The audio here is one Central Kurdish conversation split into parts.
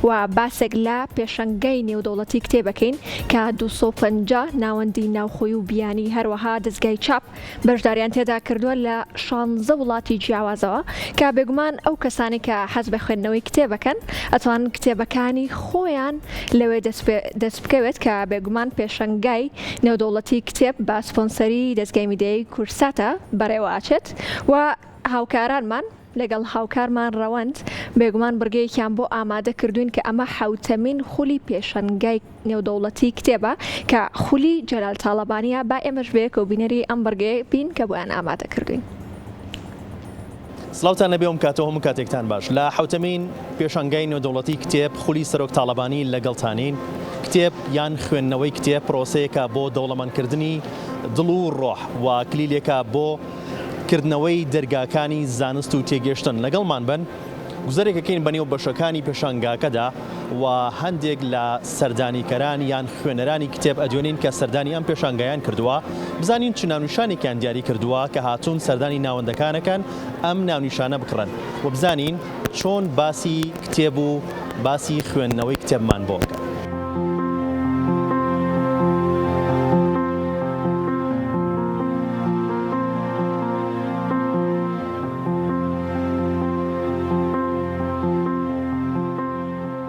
و باسێک لە پێشەنگای نێودەوڵەتی کتێبەکەین کە 250 ناوەندی ناوخۆی و بیانی هەروەها دەزگای چاپ بەشداریان تێدا کردووە لە شانزە وڵاتی جیاوازەوە کە بێگومان ئەو کەسانەی کە حەز بە خوێندنەوەی کتێبەکەن ئەتوانن کتێبەکانی خۆیان لەوێ دەست بکەوێت کە بێگومان پێشەنگای نێودەوڵەتی کتێب بە سپۆنسەری دەزگای میدیایی کوردساتە بەڕێوە ئەچێت و هاوکارانمان لەگەڵ هاوکارمان ڕەوەند بێگومان بڕگەیەکیان بۆ ئامادە کردووین کە ئەمە حەوتەمین خولی پێشەنگای نێودەوڵەتی کتێبە کە خولی جەلال تاڵەبانییە، با ئێمەش بەیەکەوە بینەری ئەم بڕگەیە بین کە بۆیان ئامادە کردووین. سڵاوتان لێبێ ئەم کاتەو هەموو کاتێکتان باش. لە حەوتەمین پێشانگای نێودەوڵەتی کتێب خولی سەرۆک تاڵەبانی لەگەڵتانین. کتێب یان خوێندنەوەی کتێب پرۆسەیەکە بۆ دەوڵەمەندکردنی دڵ و ڕۆح و کلیلێکە بۆ کردنەوەی دەرگاکانی زانست و تێگەشتن. لەگەڵمان بن گوزەرێک ئەکەین بەنێو بەشەکانی پێشانگاکەدا و هەندێک لە سەردانیکەران یان خوێنەرانی کتێب ئەدوێنین کە سەردانی ئەم پێشانگایان کردووە بزانین چ ناونیشانێکیان دیاری کردووە کە هاتوون سەردانی ناوەندەکانەکەن ئەم ناونیشانە بکڕن و بزانین چۆن باسی کتێب و باسی خوێندنەوەی کتێبمان بۆ ئەکەن.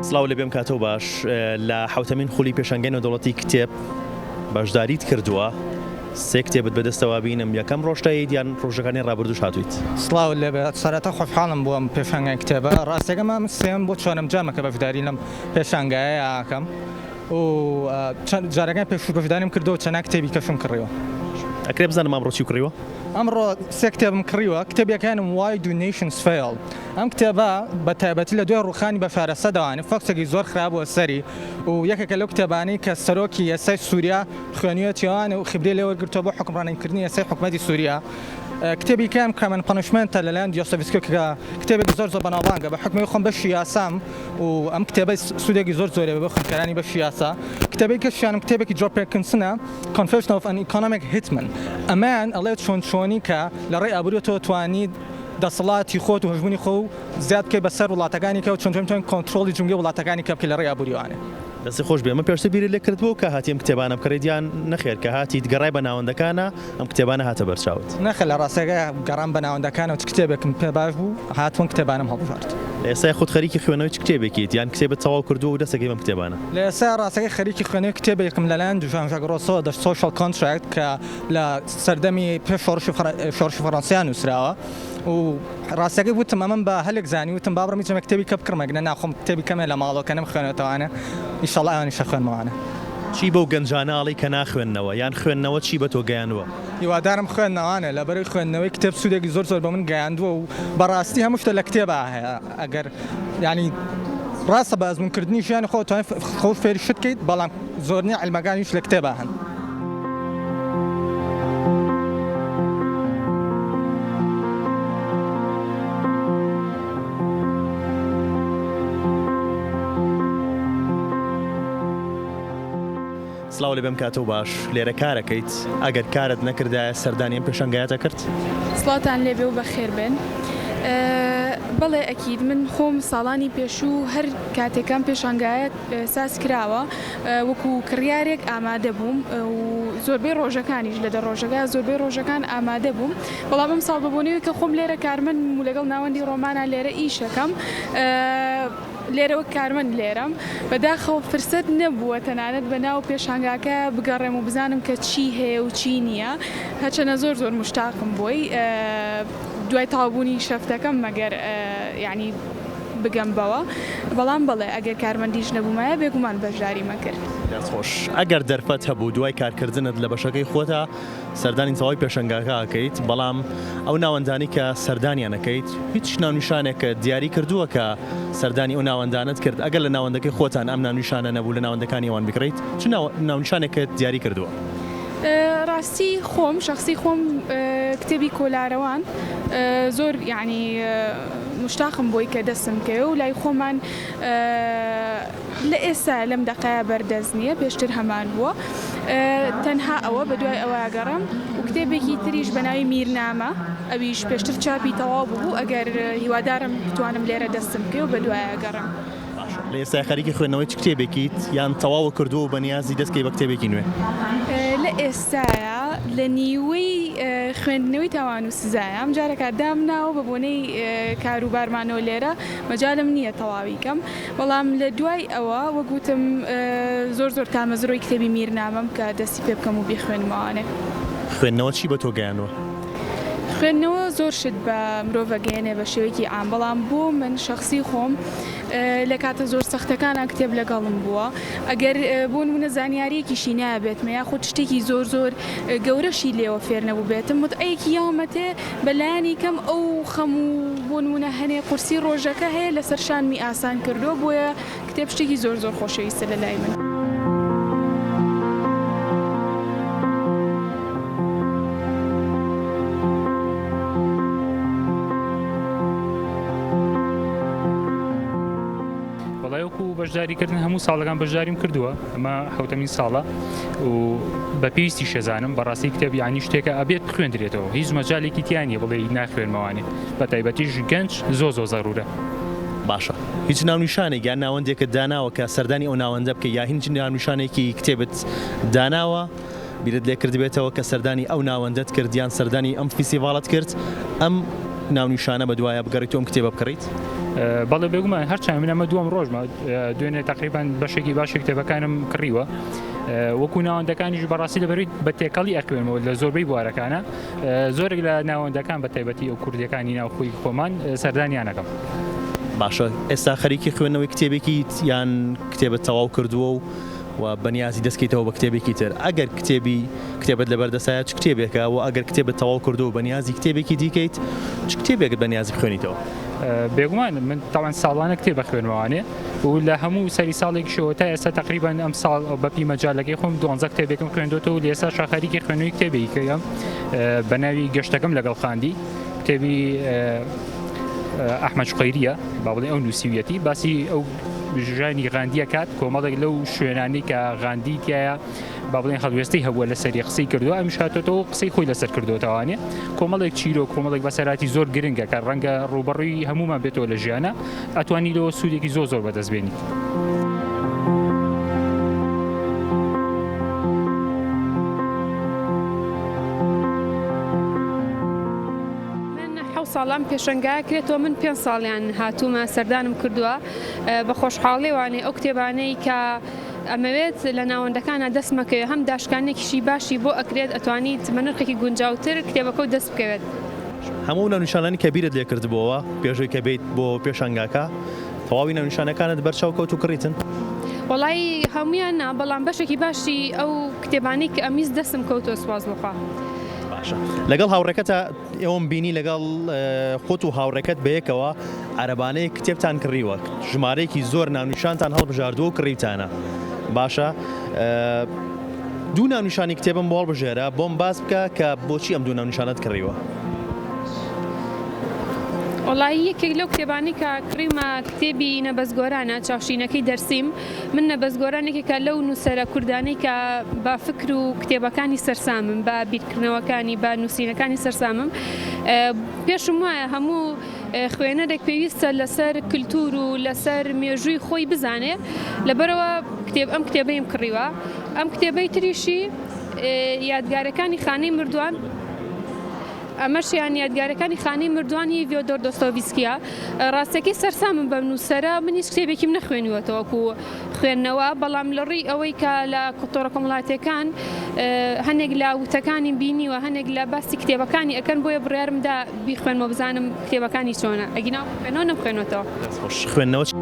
سڵاو لێ بێم کاتەو باش لە حوتەمین خولی پێشانگای نێودەوڵەتی کتێب بەشداریت کردووە سێ کتێبت بەدەستەوە بینم یەکەم ڕۆژتایت یان ڕۆژەکانی ڕابردووش هاتوویت؟ سڵاوت لێ بێت سەرەتا خۆشحاڵم بۆ ئەم پێشانگای کتێبە ڕاستەکەم ئەم سێم بۆ چوارەم جارمە کە بەشداری لەم پێشانگایە ئەکەم و چەند جارەکان پێشوو بەشداریم کردەوە چەند کتێبی کەشم کڕیوە. ئەکرێ بزانم ئەمڕۆ چی کڕیوە؟ ئەمڕۆ سێ کتێبم کڕیوە کتێبەکانم Why Do Nations Fail ئەم کتێبە بە تایبەتی لە دوای ڕووخانی بەشار ئەسەدەوانی فۆکسێکی زۆر خرابووە سەری و یەکێکە لەو کتێبانەی کە سەرۆکی ئێستای سووریا خوێنیوەتیەوە و خیبرەی لێ وەرگرتووە بۆ حوکمڕانیکردنی ئێستای حکومەتی سووریا. کتێبی کەم Crime and Punishment ە لەلایەن دیۆستۆیڤسکی کە کتێبێکی زۆر زۆر بەناوبانگە بە حوکمی خۆم بەشی یاسام و ئەم کتێبە سوودێکی زۆر زۆری بۆ خوێندکارانی بەشی یاسا. کتێبەی کەشیانم کتێبێکی جۆ پێرکنسنە Confession of an Economic Hitman ئەمەیان ئەڵێ چۆن چۆنی کە لە ڕێی ئابووریەوە تۆ توانیت دەسەڵاتی خۆت و هەژموونی خۆ زیاد بکەیت بەسەر وڵاتەکانی کە و چۆن چۆن کۆنترۆڵی جومگەی وڵاتەکانی کە بکەیت لە ڕێی ئابووریەوانێ. دەستت خۆش بێ ئەمە پێشتر بیرت لێ کردبوو کە هاتی ئەم کتێبانە بکڕیت یان نەخێر کە هاتیت گەڕای بە ناوەندەکانا ئەم کتێبانە هاتە بەرچاوت؟ نەخێر لە ڕاستیەکە گەڕام بە ناوەندەکانەوە چ کتێبێکم پێ باش بوو هاتم کتێبانەم هەڵبژارد. لە ئێستای خۆت خەریکی خوێندنەوەی چ کتێبێکیت یان کتێبت تەواو کردووە و دەست ئەکەی بەم کتێبانە؟ لە ئێستای ڕاستەکەی خەریکی خوێندنەوەی کتێبێکم لەلایەن ژان ژاک ڕۆسۆ The Social Contract کە لە سەردەمی پێش شۆڕشی شۆڕشی فەڕەنسیا نووسراوە و ڕاستەکەی وتم ئەمەم بە هەلێک زانی وتم با بڕۆم هیچ کتێبی کە بکڕم ئەگەر نا خۆم کتێبی کەمێ لە ماڵەوە کە نەمخوێنێتەوانە ئیشەڵا ئەوانیش ئەخوێنمەوانە. چی بەو گەنجانە ئەڵێی کە ناخوێننەوە یان خوێندنەوە چی بە تۆ گەیاندووە؟ هیوادارم خوێندنەوانە لەبەرەی خوێندنەوەی کتێب سوودێکی زۆر زۆر بە من گەیاندووە و بەڕاستی هەموو شتە لە کتێبا هەیە ئەگەر یانی ڕاستە بە ئەزموون کردنی ژیانی خۆت توانی خۆت فێری شت کەیت بەڵام زۆرنی عیلمەکانیش لە کتێبا هەن. سڵاو لێ بێم کاتەو باش لێرە کارەکەیت ئەگەر کارت نەکردایە سەردانی ئەم پێشانگایەت ئەکرد؟ سڵاوتان لێبێ و بەخێر بێن. بەڵێ ئەکید من خۆم ساڵانی پێشوو هەر کاتێک ئەم پێشانگایە ساز کراوە وەکو کڕیارێک ئامادە بووم و زۆربەی ڕۆژەکانیش لە دە ڕۆژەکە زۆربەی ڕۆژەکان ئامادە بووم بەڵام ئەمساڵ بە بۆنەوەی کە خۆم لێرە کارمەندم و لەگەڵ ناوەندی ڕۆمانا لێرە ئیشەکەم لێرە وەک کارمەند لێرەم بەداخەوە فرسەت نەبووە تەنانەت بە ناو پێشانگاکە بگەڕێم و بزانم کە چی هەیە و چی نییە هەرچەنە زۆر زۆر مشتاقم بۆی دوای تەواوبوونی شەفتەکەم مەگەر یعنی بگەم بەوە بەڵام بەڵێ ئەگەر کارمەندیش نەبوومایە بێگومان بەشداریم ئەکرد. دەست خۆش. ئەگەر دەرفەت هەبوو دوای کارکردنت لە بەشەکەی خۆتا سەردانی تەواوی پێشەنگاکە ئەکەیت بەڵام ئەو ناوەندانەی کە سەردانیان ئەکەیت هیچ ناونیشانێکت دیاری کردووە کە سەردانی ئەو ناوەندانەت کرد ئەگەر لە ناوەندەکەی خۆتان ئەم ناونیشانە نەبوو لە ناوەندەکانی ئەوان بیکڕیت چ ناونیشانێکت دیاری کردووە؟ ڕاستی خۆم شەخسی خۆم کتێبی کۆلارەوان زۆر یانی موشتاقم بۆی کە دەستم بکەوێ و لای خۆمان لە ئێستا لەم دەقەیە بەردەست نییە پێشتر هەمان بووە تەنها ئەوە بە دوای ئەوە گەڕم و کتێبێکی تریش بە ناوی میرنامە ئەویش پێشتر چاپی تەواو ببوو ئەگەر هیوادارم بتوانم لێرە دەستم بکەوێ و بە دوایە گەڕم. باشە. لە ئێستا خەریکی خوێندنەوەی چ کتێبێکیت یان تەواوت کردووە و بەنیازی دەست کەی بە کتێبێکی نوێ؟ لە ئێستایا لە نیوەی خوێندنەوەی تاوان و سزایە ئەم جارەکە دامناوە بە بۆنەی کاروبارمانەوە لێرە مەجالم نییە تەواوی کەم بەڵام لە دوای ئەوە وەک وتم زۆر زۆر تامەزرۆی کتێبی میرنامەم کە دەستی پێ بکەم و بیخوێنمەوانێ. خوێندنەوە چی بە تۆ گەیاندووە؟ خوێندنەوە زۆر شت بە مرۆڤ ئەگەیەنێ بە شێوەیەکی عام بەڵام بۆ من شەخسی خۆم لە کاتە زۆر سەختەکانا کتێب لەگەڵم بووە ئەگەر بۆ نمونە زانیاریەکیشی نابێتمە یاخود شتێکی زۆر زۆر گەورەشی لێوە فێر نەبووبێتم متعەیەکی یاومەتێ بە لایەنی کەم ئەو خەم و بۆ نمونە هەنێ قورسی ڕۆژەکە هەیە لەسەر شانمی ئاسان کردووە بۆیە کتێب شتێکی زۆر زۆر خۆشەویستە لە لای من. وەڵای وەکو بەشداریکردن هەموو ساڵەکان بەشداریم کردووە ئەمە حوتەمین ساڵە و بە پێویستی شێزانم بەڕاستی کتێب یعنی شتێکە ئەبێت بخوێندرێتەوە هیچ مەجالێکی تیانە بڵێ ناخوێنمەوانێ بە تایبەتیش گەنج زۆ زۆ زەرورە. باشە هیچ ناونیشانێک یان ناوەندێکت داناوە کە سەردانی ئەو ناوەندە بکەی یا هیچ ناونیشانێکی کتێبت داناوە بیرت لێ کردبێتەوە کە سەردانی ئەو ناوەندەت کرد یان سەردانی ئەم فیستیڤاڵەت کرد ئەم ناونیشانە بەدوایە بگەڕیت و ئەم کتێبە بکڕیت؟ بەڵێ بێگومان هەرچەند من ئەمە دووەم ڕۆژمە دوێنێ تقریبان بەشێکی باشی کتێبەکانم کڕیوە وەکو ناوەندەکانیش بەڕاستی لەبەروی بە تێکەڵی ئەخوێنمەوە لە زۆربەی بوارەکانە زۆرێک لە ناوەندەکان بە تایبەتی ئەو کوردیەکانی ناوخۆی خۆمان سەردانیانەکەم. باشە ئێستا خەریکی خوێندنەوەی کتێبێکیت یان کتێبت تەواو کردووە و و بەنیازی دەستکەیتەوە بە کتێبێکی تر ئەگەر کتێبی کتێبت لەبەر دەستایە چ کتێبێکە و ئەگەر کتێبت تەواو کردووە و بەنیازی کتێبێکی دیکەیت چ کتێبێکت بەنیازی بخوێنیتەوە؟ بێگومان من تاوان ساڵانە کتێب ئەخوێنمەوانێ و لە هەموو سەری ساڵێکیشەوە تا ئێستا تقریبان ئەم ساڵ بەپی مەجالەکەی خۆم دوانزە کتێبێکم خوێندۆتەوە و لە ئێستا شاخەریکی خوێندنەوەی کتێبێکەکەم بە ناوی گەشتەکەم لەگەڵ خاندی کتێبی ئەحمەد شقەیریە با بڵێ ئەو نووسیویەتی باسی ئەو ژانی غاندیە کات کۆمەڵێک لەو شوێنانی کە غاندی تایە با بڵێن هەڵوێستەی هەبووە لەسەری قسەی کردووە ئەمیش هاتۆتەوە قسەی خۆی لەسەر کردوتەوانێ کۆمەڵێک چیرۆک کۆمەڵێک بەسەراتی زۆر گرنگە کە ڕەنگە ڕووبەڕووی هەمومان بێتەوە لە ژیانە ئەتوانی لەوە سوودێکی زۆر زۆر بەدەست بێنیت. من حەو ساڵە ئەم پێشەنگایە کرێتەوە من پێنج ساڵیان هاتوومە سەردانم کردووە بە خۆشحاڵیوانێ ئەو کتێبانەی کە ئەمەوێت لە ناوەندەکانا دەست مەکەوێت هەم داشکانێکیشی باشی بۆ ئەکرێت ئەتوانیت بە نرخێکی گونجاوتر کتێبەکەو دەست بکەوێت. هەموو ئەو ناونیشانانەی کە بیرت لێ کردبۆوە پێش ئەوەی کە بێیت بۆ پێشانگاکە تەواوی ناونیشانەکانت بەرچاو کەوت و کڕیتن؟ وەڵایی هەموویان نا بەڵام بەشێکی باشی ئەو کتێبانەی کە ئەمویست دەستم کەوتووە سوپاس بۆ خوا. باشە لەگەڵ هاوڕێکەتا ئێوەم بینی لەگەڵ خۆت و هاوڕێکەت بەیەکەوە عەرەبانەیەک کتێبتان کڕیوە ژمارەیەکی زۆر ناونیشانتان هەڵبژاردووە و کڕیوتانە باشە دوو ناونیشانی کتێبم بۆ هەڵبژێرە بۆم باس بکە کە بۆچی ئەم دوو ناونیشانەت کڕیوە. وەڵایی یەکێک لەو کتێبانەی کە کڕیومە کتێبی نەبەز گۆرانە چاوشینەکەی دەرسیم من نەبەز گۆران یەکێکە لەو نووسەرە کوردانەی کە بە فکر و کتێبەکانی سەرسامم بە بیرکردنەوەکانی بە نووسینەکانی سەرسامم پێشم وایە هەموو خوێنەرێک پێویستە لەسەر کلتور و لەسەر مێژووی خۆی بزانێ لەبەرەوە کتێب ئەم کتێبەیم کڕیوە ئەم کتێبەی تریشی یادگارەکانی خانەی مردووان ئەمەشیان یادگارەکانی خانەی مردووانی ڤیۆدۆر دۆستۆیڤسکییە. ڕاستەکەی سەرسامم بەم نووسەرە، من هیچ کتێبێکیم نەخوێنیوەتەوە وەکو خوێندنەوە، بەڵام لە ڕووی ئەوەی کە لە تۆڕە کۆمەڵایەتییەکان هەنێک لە وتەکانیم بینیوە، هەنێک لە باسی کتێبەکانی ئەکەن، بۆیە بڕیارم دا بیخوێنمەوە بزانم کتێبەکانی چۆنە، ئەگینا وەکو خوێندنەوە نەمخوێنوەتەوە. دەست خۆش. خوێندنەوە چ.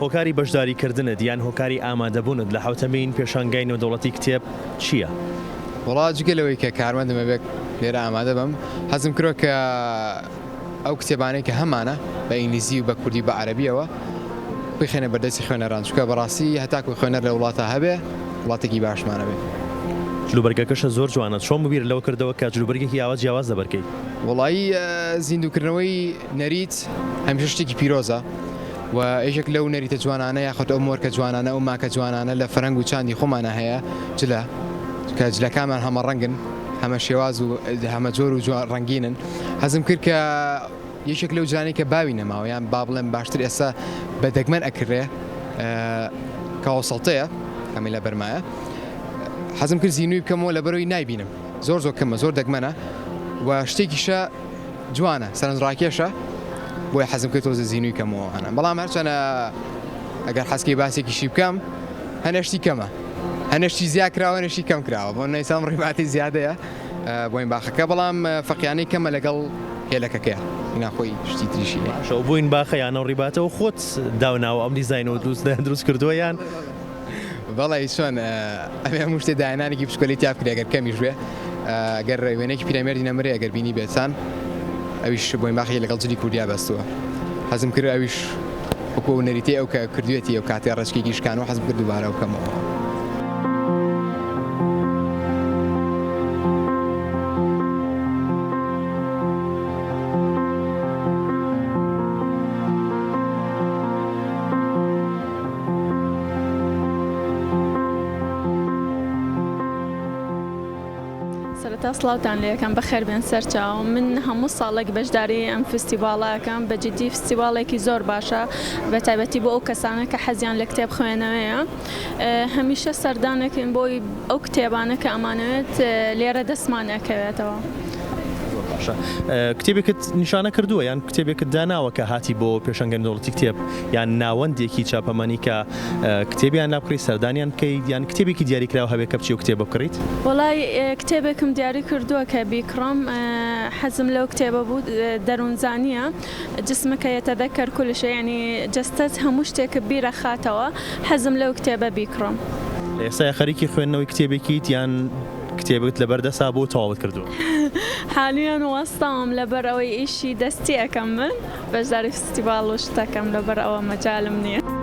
هۆکاری بەشداریکردنت یان هۆکاری ئامادەبوونت لە حەوتەمین پێشانگای نێودەوڵەتی کتێب چییە؟ وەڵا جگە لەوەی کە کارمەندم ئەبێت لێرە ئامادە بم، حەزم کردوە کە ئەو کتێبانەی کە هەمانە بە ئینگلیزی و بە کوردی و بە عەرەبیەوە بخەینە بەردەستی خوێنەران، چونکە بەڕاستی هەتاکو خوێنەر لە وڵاتا هەبێ وڵاتێکی باشمان ئەبێ. جلوبەرگەکەشت زۆر جوانە، چۆن بوو بیرت لەوە کردەوە کە جلوبەرگێکی ئاوا جیاواز لەبەر کەی؟ وەڵایی زیندووکردنەوەی نەریت هەمیشە شتێکی پیرۆزە. و یەکێک لەو نەریتە جوانانە یاخود ئەو مۆرکە جوانانە ئەو ماکە جوانانە لە فەرەنگ و چاندی خۆمانە هەیە جلە کە جلەکانمان هەمە ڕەنگن هەمە شێواز و هەمە جۆر و جوان ڕەنگینن حەزم کرد کە یەکێک لەو جلانەی کە باوی نەماوە یان با بڵێم باشتر ئێستا بە دەگمەن ئەکرێ کاوە سەڵتەیە ئەمەی لە بەرمایە حەزم کرد زینوی بکەمەوە لەبەرەوەی نایبینم زۆر زۆر کەمە زۆر دەگمەنە و شتێکیشە جوانە سەرنجڕاکێشە بۆیە حەزم کرد تۆزە زینوی کەمەوە هەنە بەڵام هەرچەنە ئەگەر حەزکەی باسێکیشی بکەم هەنێشتی کەمە هەنێشتی زیا کراوە هەنێشتی کەم کراوە بۆ نەیسام ڕیباتی زیادەیە بۆین باخەکە بەڵام فەقیانەی کەمە لەگەڵ هێلەکەکەیە ناخۆی شتی تریشی هەیە. باشە بۆین باخە یان ئەو ڕیباتەوە خۆت داوناوە ئەم دیزاینەوە دروست دروست کردووە یان؟ بەڵێ چۆن ئەبێ هەموو شتێ داهێنانێکی بچکۆلەی تیا بکرێ گەر کەمیش بێ گەر وێنەیەکی پیرەمێردی نەمرێ گەر بینی بێتان ئەویش بۆینباخی لەگەڵ جلی کوردیا بەستووە حەزم کرد ئەویش وەکو ئەو نەریتەی ئەو کە کردوێتی ئەو کاتێ ڕێچکێکی شکانەوە حەزم کرد دووبارە بکەمەوە. سەرەتا سڵاوتان لێکەم بەخێربێن سەرچاو من هەموو ساڵێک بەشداری ئەم فستیڤاڵە ئەکەم بە جدی فستیڤاڵێکی زۆر باشە بە تایبەتی بۆ ئەو کەسانە کە حەزیان لە کتێب خوێنەوەیە هەمیشە سەردانەکەین بۆی ئەو کتێبانە کە ئەمانەوێت لێرە دەستمان ئەکەوێتەوە. زۆر باشە کتێبێکت نیشانە کردووە یان کتێبێکت داناوە کە هاتی بۆ پێشەنگە نێودەوڵەتی کتێب یان ناوەندێکی چاپەمەنی کە کتێبیان لا بکڕیت سەردانیان بکەیت یان کتێبێکی دیاریکراو هەبێت کە بچی ئەو کتێبە بکڕیت؟ وەڵای کتێبێکم دیاری کردووە کە بیکڕم حەزم لەو کتێبە بوو دەروونزانییە جسمک یتذکر کل شیء یانی جەستەت هەموو شتێکت بیرەخاتەوە حەزم لەو کتێبە بیکڕم. لە ئێستایا خەریکی خوێندنەوەی کتێبێکیت یان کتێبت لەبەر دەستا بوو تەواوت کردووە؟ حالیەن وەستاوم لەبەر ئەوەی ئیشی دەستی ئەکەم من بەشداری فستیڤاڵ و شتەکەم لەبەر ئەوە مەجالم نیە.